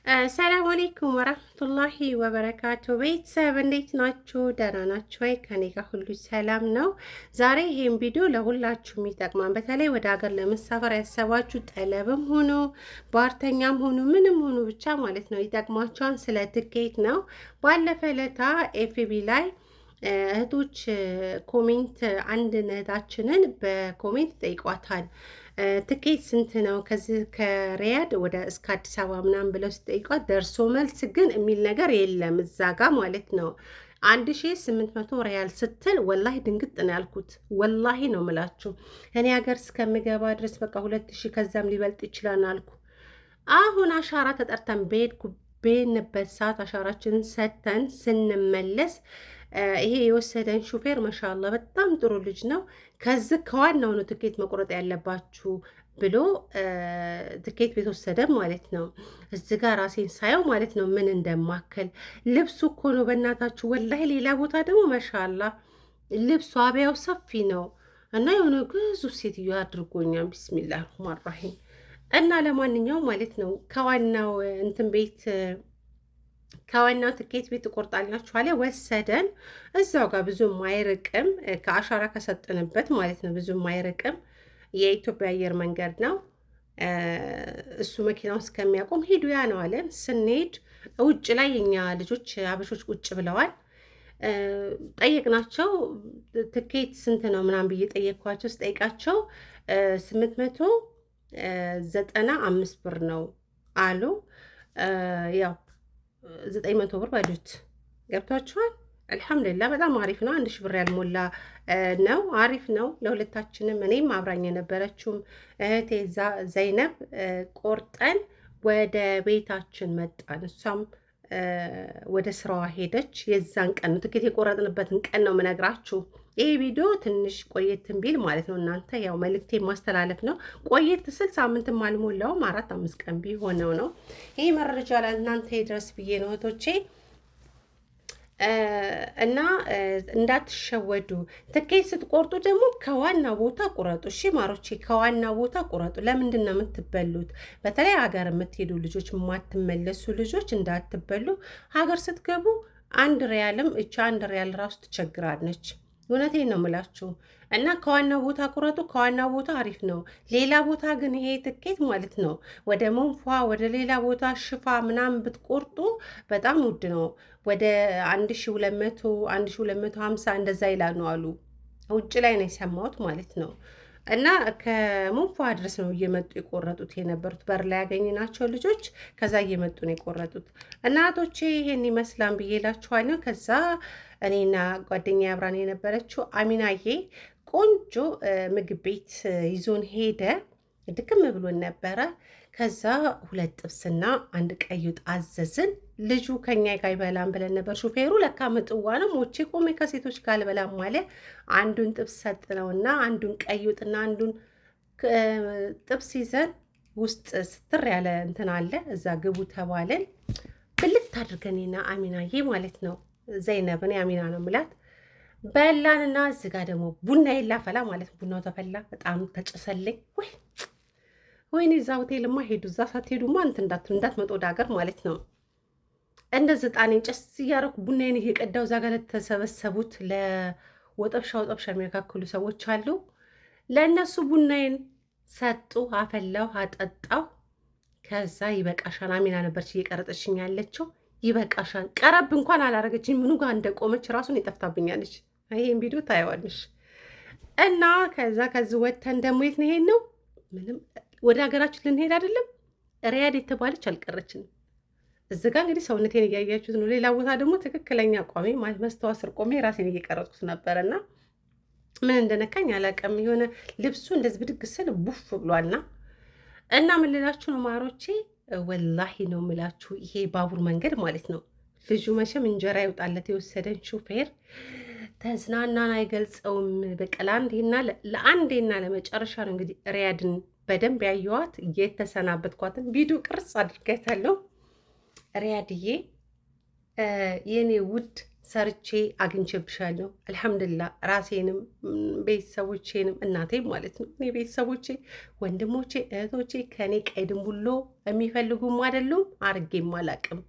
ሰላም አለይኩም ወራህመቱላሂ ወበረካቱ። ቤተሰብ እንዴት ናችሁ? ደህና ናችሁ ወይ? ከኔ ጋር ሁሉ ሰላም ነው። ዛሬ ይሄን ቪዲዮ ለሁላችሁም ይጠቅማል። በተለይ ወደ ሀገር ለመሳፈር ያሰባችሁ ጠለብም ሆኖ ቧርተኛም ሆኖ ምንም ሆኖ ብቻ ማለት ነው ይጠቅማችኋል። ስለ ትኬት ነው። ባለፈ ለታ FB ላይ እህቶች comment አንድ እህታችንን በ comment ጠይቋታል። ትኬት ስንት ነው ከዚህ ከሪያድ ወደ እስከ አዲስ አበባ ምናምን ብለው ሲጠይቋት ደርሶ መልስ ግን የሚል ነገር የለም እዛ ጋ ማለት ነው። 1800 ሪያል ስትል ወላሂ ድንግጥ ነው ያልኩት። ወላሂ ነው ምላችሁ እኔ ሀገር እስከምገባ ድረስ በቃ 2000 ከዛም ሊበልጥ ይችላል አልኩ። አሁን አሻራ ተጠርተን በሄድኩ በሄድንበት ሰዓት አሻራችንን ሰተን ስንመለስ ይሄ የወሰደን ሹፌር ማሻላ በጣም ጥሩ ልጅ ነው። ከዚህ ከዋናው ነው ትኬት መቁረጥ ያለባችሁ ብሎ ትኬት ቤት ወሰደ ማለት ነው። እዚህ ጋር ራሴን ሳየው ማለት ነው ምን እንደማከል ልብሱ እኮ ነው በእናታችሁ ወላሂ። ሌላ ቦታ ደግሞ ማሻላ ልብሱ አብያው ሰፊ ነው እና የሆነ ግዙፍ ሴትዮ አድርጎኛል። ቢስሚላህ ረህማን ራሂም እና ለማንኛውም ማለት ነው ከዋናው እንትን ቤት ከዋናው ትኬት ቤት ትቆርጣላችሁ አለ። ወሰደን። እዛው ጋር ብዙም አይርቅም፣ ከአሻራ ከሰጥንበት ማለት ነው ብዙም አይርቅም። የኢትዮጵያ አየር መንገድ ነው እሱ መኪናው እስከሚያቆም ሂዱ ያ ነው አለን። ስንሄድ ውጭ ላይ የኛ ልጆች አበሾች ቁጭ ብለዋል። ጠየቅናቸው። ትኬት ስንት ነው ምናምን ብዬ ጠየቅኳቸው። ስጠይቃቸው 895 ብር ነው አሉ። ያው 900 ብር በሉት። ገብቷችኋል? አልሐምዱሊላህ በጣም አሪፍ ነው። 1000 ብር ያልሞላ ነው። አሪፍ ነው ለሁለታችንም። እኔም አብራኝ የነበረችውም እህቴ ዘይነብ ቆርጠን ወደ ቤታችን መጣን። እሷም ወደ ስራዋ ሄደች። የዛን ቀን ነው ትኬት የቆረጥንበትን ቀን ነው የምነግራችሁ። ይሄ ቪዲዮ ትንሽ ቆየትን ቢል ማለት ነው እናንተ ያው መልእክቴ ማስተላለፍ ነው። ቆየት ስል ሳምንትም አልሞላውም 4 5 ቀን ቢሆነው ነው። ይሄ መረጃ ለእናንተ ይድረስ ብዬ ነው እህቶቼ እና እንዳትሸወዱ። ትኬት ስትቆርጡ ደግሞ ከዋና ቦታ ቁረጡ። እሺ ማሮቼ፣ ከዋና ቦታ ቁረጡ። ለምንድን ነው የምትበሉት? በተለይ ሀገር የምትሄዱ ልጆች፣ የማትመለሱ ልጆች እንዳትበሉ። ሀገር ስትገቡ 1 ሪያልም እቻ 1 ሪያል ራሱ ትቸግራለች። እውነቴን ነው የምላችሁ። እና ከዋናው ቦታ ቁረጡ። ከዋናው ቦታ አሪፍ ነው። ሌላ ቦታ ግን ይሄ ትኬት ማለት ነው ወደ መንፏ ወደ ሌላ ቦታ ሽፋ ምናምን ብትቆርጡ በጣም ውድ ነው። ወደ 1200 1250 እንደዛ ይላሉ አሉ። ውጭ ላይ ነው የሰማሁት ማለት ነው። እና ከሞንፏ ድረስ ነው እየመጡ የቆረጡት የነበሩት። በር ላይ ያገኘናቸው ልጆች ከዛ እየመጡ ነው የቆረጡት። እናቶቼ ይሄን ይመስላል ብዬ እላችኋለሁ። ከዛ እኔና ጓደኛ አብራን የነበረችው አሚናዬ ቆንጆ ምግብ ቤት ይዞን ሄደ። ድክም ብሎን ነበረ። ከዛ ሁለት ጥብስና አንድ ቀይ ወጥ አዘዝን። ልጁ ከኛ ጋር ይበላም ብለን ነበር። ሹፌሩ ለካ ምጥዋ ነው። ሞቼ ቆሜ ከሴቶች ጋር አልበላም አለ። አንዱን ጥብስ ሰጥነውና አንዱን ቀይ ወጥና አንዱን ጥብስ ይዘን ውስጥ ስትር ያለ እንትን አለ እዛ ግቡ ተባለን። ብልት አድርገኔና አሚናዬ ማለት ነው ዘይነብን አሚና ነው ምላት በላንና እዚህ ጋር ደግሞ ቡና የላፈላ ማለት ነው። ቡናው ተፈላ፣ በጣም ተጨሰልኝ። ወይ ወይኔ እዛ ሆቴልማ ሄዱ፣ እዛ ሳትሄዱማ እንትን እንዳትመጡ ወደ ሀገር ማለት ነው። እንደዚህ ጣኔን ጨስ እያደረኩ ቡናዬን እየቀዳው እዛ ጋር ለተሰበሰቡት ለወጠብሻ ወጠብሻ የሚያካክሉ ሰዎች አሉ። ለእነሱ ቡናዬን ሰጡ፣ አፈላው፣ አጠጣው። ከዛ ይበቃሻል፣ አሚና ነበረች እየቀረጠችኝ ያለችው። ይበቃሻል፣ ቀረብ እንኳን አላረገችኝ። ምኑ ጋር እንደቆመች ራሱን ይጠፍታብኛለች። ይሄን ቪዲዮ ታየዋለሽ። እና ከዛ ከዚህ ወጥተን ደግሞ የት ነው ይሄን ነው ምንም ወደ ሀገራችን ልንሄድ አይደለም። ሪያድ የተባለች አልቀረችንም። እዚ ጋ እንግዲህ ሰውነቴን እያያችሁት ነው። ሌላ ቦታ ደግሞ ትክክለኛ አቋሜ መስተዋት ስር ቆሜ ራሴን እየቀረጽኩት ነበረና ምን እንደነካኝ አላውቅም። የሆነ ልብሱ እንደዚህ ብድግ ስል ቡፍ ብሏልና እና ምን ልላችሁ ነው ማሮቼ፣ ወላሂ ነው ምላችሁ ይሄ ባቡር መንገድ ማለት ነው። ልጁ መቼም እንጀራ ይውጣለት የወሰደን ሹፌር ተዝናናን አይገልጸውም። በቃ ለአንዴና ለመጨረሻ ነው እንግዲህ ሪያድን በደንብ ያየዋት የተሰናበትኳትን ቪዲዮ ቅርጽ አድርጌታለሁ። ሪያድዬ የኔ ውድ ሰርቼ አግኝቼብሻለሁ። አልሐምዱሊላህ ራሴንም ቤተሰቦቼንም እናቴም ማለት ነው። እኔ ቤተሰቦቼ፣ ወንድሞቼ፣ እህቶቼ ከእኔ ቀይ ድንቡሎ የሚፈልጉም አይደሉም፣ አርጌም አላቅም።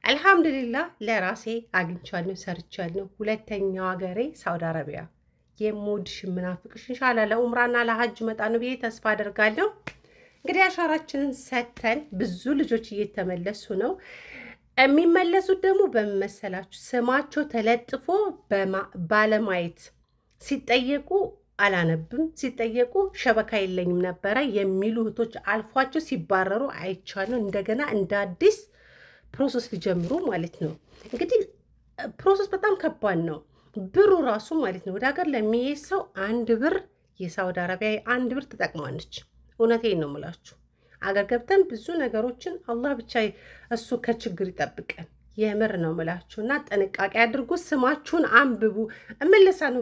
አልሐምዱሊላህ ለራሴ አግኝቻለሁ፣ ሰርቻለሁ። ሁለተኛው ሀገሬ ሳውዲ አረቢያ የምወድሽ የምናፍቅሽ ኢንሻላህ ለኡምራና ለሀጅ መጣ ነው ብዬ ተስፋ አደርጋለሁ። እንግዲህ አሻራችንን ሰተን ብዙ ልጆች እየተመለሱ ነው። የሚመለሱት ደግሞ በመሰላችሁ ስማቸው ተለጥፎ ባለማየት ሲጠየቁ አላነብም ሲጠየቁ شبكة የለኝም ነበረ የሚሉ እህቶች አልፏቸው ሲባረሩ አይቻለሁ። እንደገና እንደ አዲስ process ሊጀምሩ ማለት ነው። እንግዲህ process በጣም ከባድ ነው። ብሩ ራሱ ማለት ነው። ወደ ሀገር ለሚሄድ ሰው 1 ብር፣ የሳውዲ አረቢያ 1 ብር ትጠቅማለች። እውነቴን ነው የምላችሁ። አገር ገብተን ብዙ ነገሮችን አላህ ብቻ እሱ ከችግር ይጠብቀን። የምር ነው የምላችሁ እና ጥንቃቄ አድርጉ። ስማችሁን አንብቡ። እመለሳለሁ።